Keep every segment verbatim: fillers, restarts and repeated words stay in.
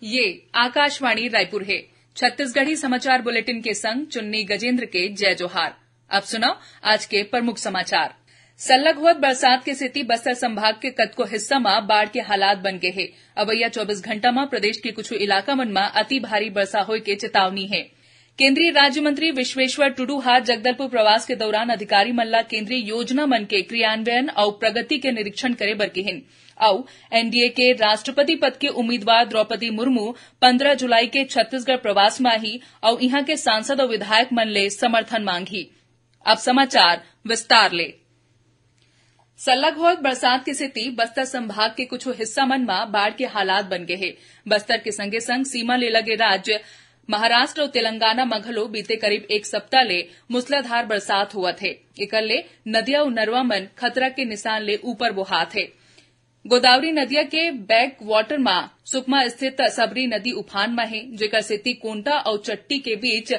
ये आकाशवाणी रायपुर हे। छत्तीसगढ़ी समाचार बुलेटिन के संग चुन्नी गजेंद्र के जय जोहार। अब सुनव आज के प्रमुख समाचार। सल्लग होवत बरसात के सेती बस्तर संभाग के कतको हिस्सा म बाढ़ के हालात बन गे हे। अवइया चौबीस घंटा म प्रदेश के कुछु इलाका मन म अति भारी बरसा होय के चेतावनी हे। केंद्रीय राज्य मंत्री विश्वेश्वर टुडू ह जगदलपुर प्रवास के दौरान अधिकारी मन ला केंद्रीय योजना मन के क्रियान्वयन अउ प्रगति के निरीक्षण करे बर किहिन। अउ एनडीए के राष्ट्रपति पद के उम्मीदवार द्रौपदी मुर्मू पंद्रह जुलाई के छत्तीसगढ़ प्रवास म आही अउ इहां के सांसद अउ विधायक मन ले समर्थन मांगही। अब समाचार विस्तार ले। सल्लग होवत बरसात के सेती बस्तर संभाग के कुछु हिस्सा मन म बाढ़ के हालात बन गे हे। बस्तर के संगे संग सीमा ले लगे राज्य महाराष्ट्र अउ तेलंगाना म घलो बीते करीब एक सप्ताह ले मूसलाधार बरसात होवत हे। एकर ले नदिया अउ नरवा मन खतरा के निशान ले ऊपर बोहात हे। गोदावरी नदिया के बैक वाटर म सुकमा स्थित सबरी नदी उफान म हे, जेकर सेती कोंटा अउ चट्टी के बीच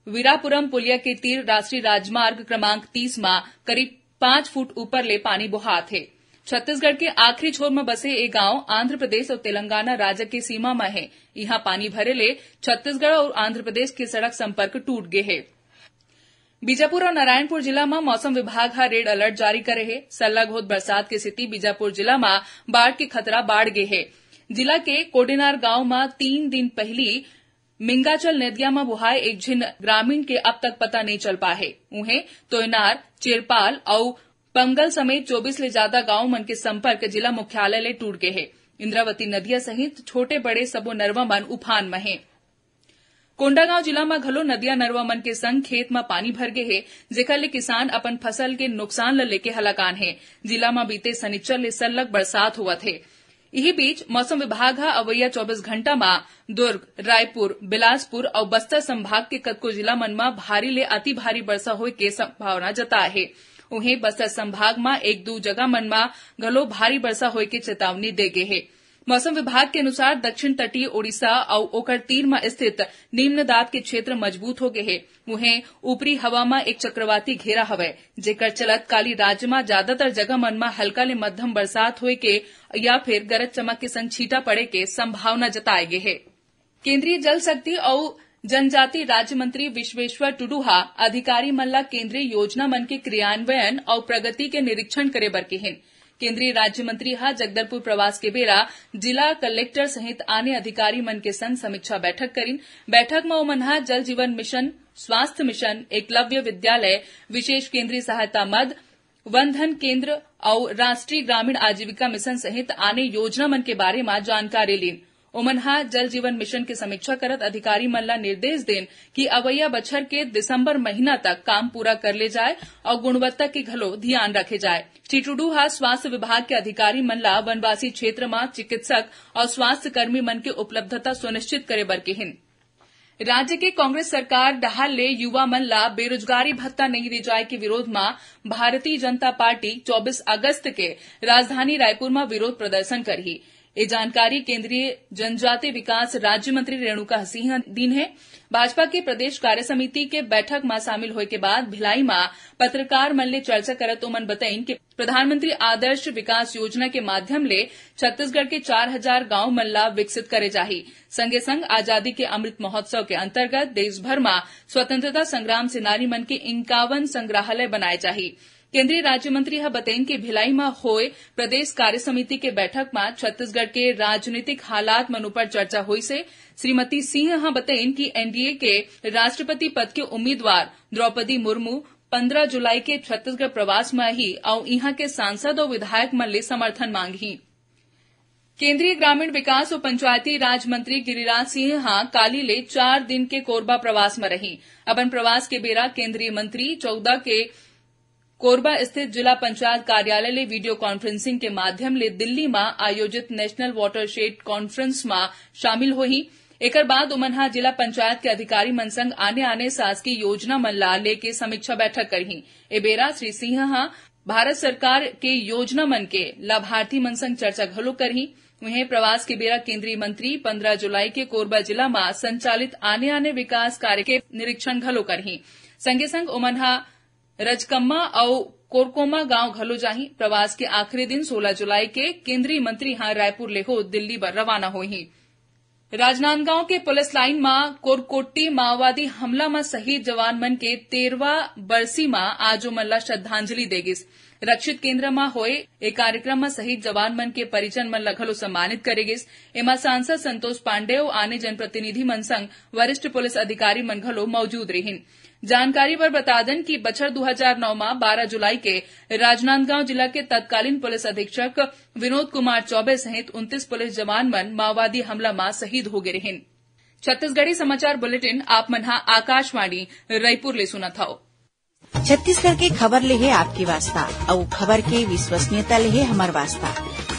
वीरापुरम पुलिया के तीर राष्ट्रीय राजमार्ग क्रमांक तीस म करीब पांच फुट ऊपर ले पानी बोहात हे। छत्तीसगढ़ के आखिरी छोर म बसे ए गांव आंध्र प्रदेश अउ तेलंगाना राज्य के सीमा म हे। इहां पानी भरे ले छत्तीसगढ़ अउ आंध्र प्रदेश के सड़क संपर्क टूट गे हे। बीजापुर अउ नारायणपुर जिला म मौसम विभाग ह रेड अलर्ट जारी करे हे। सल्लग होत बरसात के सेती बीजापुर जिला म बाढ़ के खतरा बाढ़ गे हे। जिला के कोडेनार गांव म तीन दिन पहिली मिंगाचल नदिया म बोहाय एक झिन ग्रामीण के अब तक पता नइ चल पाए हे। उहें, तोयनार, चेरपाल अउ पंगल समेत चौबीस ले जादा गांव मन के संपर्क जिला मुख्यालय ले टूट गे हे। इंद्रावती नदिया सहित छोटे बड़े सबो नरवा मन उफान म हे। कोंडागांव जिला म घलो नदिया नरवा मन के संग खेत म पानी भर गे हे, जेकर ले किसान अपन फसल के नुकसान ल लेके हलाकान हे। जिला म बीते सनिच्चर ले सल्लग बरसात होवत हे। इही बीच, मौसम विभाग ह अवइया चौबीस घंटा म दुर्ग, रायपुर, बिलासपुर अउ बस्तर संभाग के कतको जिला मन म भारी ले अति भारी बरसा होय के संभावना जताए हे। उहें, बस्तर संभाग म एक दू जगह मन म घलो भारी बरसा होय के चेतावनी दे गे हे। मौसम विभाग के अनुसार, दक्षिण तटीय ओडिशा अउ ओकर तीर म स्थित निम्न दाब के क्षेत्र मजबूत हो गे हे। उहें, ऊपरी हवा म एक चक्रवाती घेरा हवय, जेकर चलत काली राज्य म ज्यादातर जगह मन म हल्का ले मध्यम बरसात होए के या फिर गरज चमक के संग छींटा पड़े के संभावना जताए गे हे। केंद्रीय जल शक्ति अउ जनजाति राज्य मंत्री विश्वेश्वर टुडू ह अधिकारी मन ला केंद्रीय योजना मन के क्रियान्वयन अउ प्रगति के निरीक्षण करे बर किहिन। केंद्रीय राज्य मंत्री ह जगदलपुर प्रवास के बेरा जिला कलेक्टर सहित आने अधिकारी मन के संग समीक्षा बैठक करिन। बैठक म ओमन ह जल जीवन मिशन, स्वास्थ्य मिशन, एकलव्य विद्यालय, विशेष केंद्रीय सहायता मद, वन धन केंद्र अउ राष्ट्रीय ग्रामीण आजीविका मिशन सहित आने योजना मन के बारे म जानकारी लीन। ओमन ह जल जीवन मिशन के समीक्षा करत अधिकारी मन ला निर्देश देन कि अवइया बछर के दिसंबर महीना तक काम पूरा कर ले जाए अउ गुणवत्ता के घलो धियान रखे जाए। श्री टुडू ह स्वास्थ्य विभाग के अधिकारी मन ला वनवासी क्षेत्र म चिकित्सक अउ स्वास्थ्य कर्मी मन के उपलब्धता सुनिश्चित करे बर किहिन। राज्य के कांग्रेस सरकार डहार ले युवा मन ला बेरोजगारी भत्ता नइ दे जाए के विरोध म भारतीय जनता पार्टी चौबीस अगस्त के राजधानी रायपुर म विरोध प्रदर्शन करही। ये जानकारी केंद्रीय जनजातीय विकास राज्य मंत्री रेणुका सिंह दीन हे। भाजपा के प्रदेश कार्य समिति के बैठक म शामिल होए के बाद भिलाई म पत्रकार मन ले चर्चा करत ओमन बताइन कि प्रधानमंत्री आदर्श विकास योजना के माध्यम ले छत्तीसगढ़ के चार हजार गांव मन ला विकसित करे जाही। संगे संग आजादी के अमृत महोत्सव के अंतर्गत देश भर म स्वतंत्रता संग्राम सेनानी मन के इक्यावन संग्रहालय बनाए जाही। केंद्रीय राज्य मंत्री ह बतइन कि भिलाई म होए प्रदेश कार्य समिति के बैठक म छत्तीसगढ़ के राजनीतिक हालात मन ऊपर चर्चा होइस हे। श्रीमती सिंह ह बतइन कि एनडीए के राष्ट्रपति पद के उम्मीदवार द्रौपदी मुर्मू पंद्रह जुलाई के छत्तीसगढ़ प्रवास म आही अउ इहां के सांसद अउ विधायक मन ले समर्थन मांगही। केंद्रीय ग्रामीण विकास अउ पंचायती राज मंत्री गिरिराज सिंह ह काली ले चार दिन के कोरबा प्रवास म रही। अपन प्रवास के बेरा केंद्रीय मंत्री चौदह के कोरबा स्थित जिला पंचायत कार्यालय ले वीडियो कॉन्फ्रेंसिंग के माध्यम ले दिल्ली म आयोजित नेशनल वाटरशेड कॉन्फ्रेंस म शामिल होही। एकर बाद ओमन ह जिला पंचायत के अधिकारी मन संग आने-आने शासकीय योजना मन ला लेके समीक्षा बैठक करही। ए बेरा श्री सिंह ह भारत सरकार के योजना मन के लाभार्थी मन संग चर्चा घलो करही। उहें, प्रवास के बेरा केंद्रीय मंत्री पंद्रह जुलाई के कोरबा जिला म संचालित आने-आने विकास कार्य के निरीक्षण घलो करही। संगे संग ओमन ह रजकम्मा अउ कोरकोमा गांव घलो जाही। प्रवास के आखिरी दिन सोलह जुलाई के केंद्रीय मंत्री ह रायपुर ले हो दिल्ली बर रवाना होही। राजनांदगांव के पुलिस लाइन म कोरकोट्टी माओवादी हमला म शहीद जवान मन के तेरहवां बरसी म आज ओमन ल श्रद्धांजलि दे गिस। रक्षित केंद्र म होए ए कार्यक्रम म शहीद जवान मन के परिजन मन ल घलो सम्मानित करे गिस। एमा सांसद संतोष पांडे अउ आने जनप्रतिनिधि मन संग वरिष्ठ पुलिस अधिकारी मन घलो मौजूद रिहिन। जानकारी बर बता दन कि बछर दू हजार नौ म बारह जुलाई के राजनांदगांव जिला के तत्कालीन पुलिस अधीक्षक विनोद कुमार चौबे सहित उनतीस पुलिस जवान मन माओवादी हमला म शहीद हो गे रिहिन। छत्तीसगढ़ी समाचार बुलेटिन आप मन ह आकाशवाणी रायपुर ले सुनत हव। छत्तीसगढ़ के खबर ले हे आपके वास्ता, अउ खबर के विश्वसनीयता ले हे हमर वास्ता।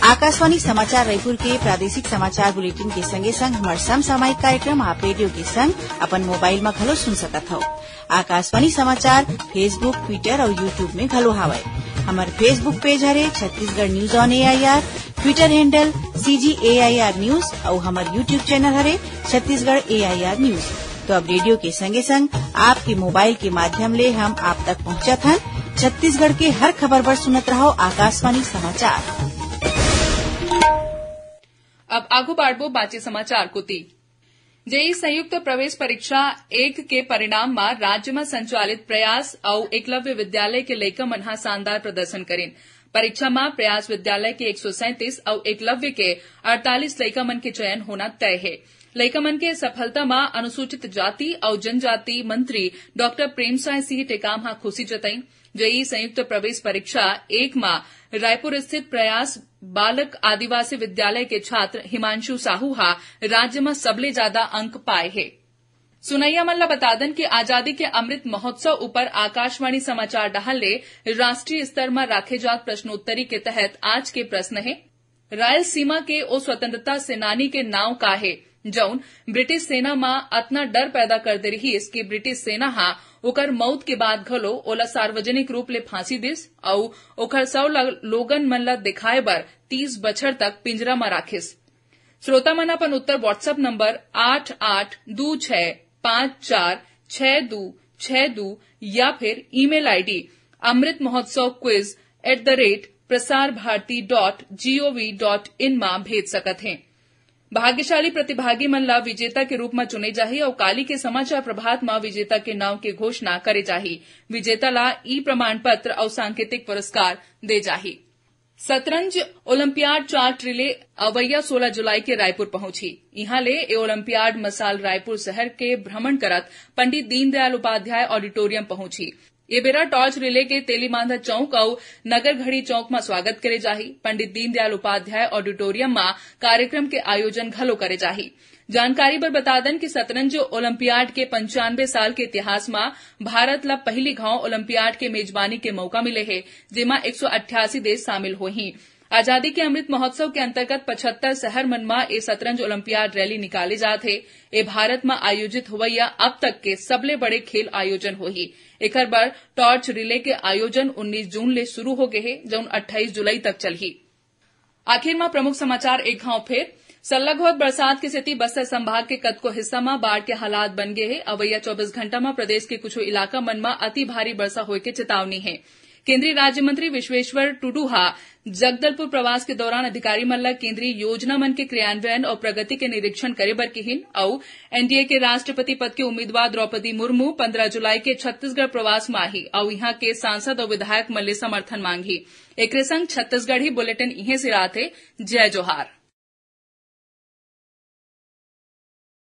आकाशवाणी समाचार रायपुर के प्रादेशिक समाचार बुलेटिन के संगे संग हमर समसामयिक कार्यक्रम आप रेडियो के संग अपन मोबाइल म घलो सुन सकत हव। आकाशवाणी समाचार Facebook, Twitter अउ YouTube में घलो हावय। हमर Facebook पेज हरे Chhattisgarh news on AIR, Twitter handle CG AIR news अउ हमर YouTube चैनल हरे छत्तीसगढ़ एआईआर न्यूज। तो अब रेडियो के संगे संग आपके मोबाइल के माध्यम ले हम आप तक पहुंचत हन। छत्तीसगढ़ के हर खबर बर सुनत रहो आकाशवाणी समाचार। अब आगू बाढ़बो बाचे समाचार कोती। जेई संयुक्त प्रवेश परीक्षा एक के परिणाम म राज्य म संचालित प्रयास अउ एकलव्य विद्यालय के लइका मन ह शानदार प्रदर्शन करिन। परीक्षा म प्रयास विद्यालय के एक सौ सैंतीस अउ एकलव्य के अड़तालीस लइका मन के चयन होना तय हे। लइका मन के सफलता म अनुसूचित जाति अउ जनजाति मंत्री डॉक्टर प्रेमसाय सिंह टेकाम ह खुशी जतईन। जेई संयुक्त प्रवेश परीक्षा एक म रायपुर स्थित प्रयास बालक आदिवासी विद्यालय के छात्र हिमांशु साहू ह राज्य म सबले जादा अंक पाए हे। सुनइया मन ल बता दन कि आजादी के अमृत महोत्सव ऊपर आकाशवाणी समाचार डहार ले राष्ट्रीय स्तर म राखे जात प्रश्नोत्तरी के तहत आज के प्रश्न हे, रायलसीमा के ओ स्वतंत्रता सेनानी के नांव का हे, जउन ब्रिटिश सेना म अतना डर पैदा कर दे रिहिस कि ब्रिटिश सेना ह ओकर मउत के बाद घलो ओला सार्वजनिक रूप ले फांसी दिस अउ ओकर शव ल लोगन मन ल देखाए बर तीस बछर तक पिंजरा म राखिस। श्रोता मन अपन उत्तर WhatsApp नंबर आठ आठ दू छह पाँच चार छह दू छह दू या फिर email ID amritmahotsav quiz at the rate prasarbharati dot gov dot in म भेज सकत हें। भाग्यशाली प्रतिभागी मन ला विजेता के रूप म चुने जाही अउ काली के समाचार प्रभात म विजेता के नांव के घोषणा करे जाही। विजेता ला ई प्रमाण पत्र अउ सांकेतिक पुरस्कार दे जाही। शतरंज ओलंपियाड टॉर्च रिले अवइया सोलह जुलाई के रायपुर पहुंचही। इहां ले ए ओलंपियाड मसाल रायपुर शहर के भ्रमण करत पंडित दीनदयाल उपाध्याय ऑडिटोरियम पहुंचही। ए बेरा टॉर्च रिले के तेलीबांधा चौक अउ नगर घड़ी चौक म स्वागत करे जाही। पंडित दीनदयाल उपाध्याय ऑडिटोरियम म कार्यक्रम के आयोजन घलो करे जाही। जानकारी बर बता दन कि शतरंज ओलंपियाड के पंचानवे साल के इतिहास म भारत ल पहिली घांव ओलंपियाड के मेजबानी के मौका मिले हे, जेमा एक सौ अट्ठासी देश शामिल होही। आजादी के अमृत महोत्सव के अंतर्गत पचहत्तर शहर मन म ए शतरंज ओलंपियाड रैली निकाले जात हे। ए भारत म आयोजित होवइया अब तक के सबले बड़े खेल आयोजन होही। एखर बर टॉर्च रिले के आयोजन उन्नीस जून ले शुरू हो गे हे, जउन अट्ठाईस जुलाई तक चलही। आखिर म प्रमुख समाचार एक घांव फेर। सल्लग होत बरसात के सेती बस्तर संभाग के कतको हिस्सा म बाढ़ के हालात बन गे हे। अवइया चौबीस घंटा म प्रदेश के कुछु इलाका मन म अति भारी बरसा होय के चेतावनी हे। केंद्रीय राज्य मंत्री विश्वेश्वर टुडू ह जगदलपुर प्रवास के दौरान अधिकारी मन ल केंद्रीय योजना मन के क्रियान्वयन अउ प्रगति के निरीक्षण करे बर किहिन अउ एनडीए के राष्ट्रपति पद के उम्मीदवार द्रौपदी मुर्मू पंद्रह जुलाई के छत्तीसगढ़ प्रवास म आही अउ इहां के सांसद अउ विधायक मन ले समर्थन मांगही। एकरे संग छत्तीसगढ़ी बुलेटिन इहें सिरात हे। जय जोहार।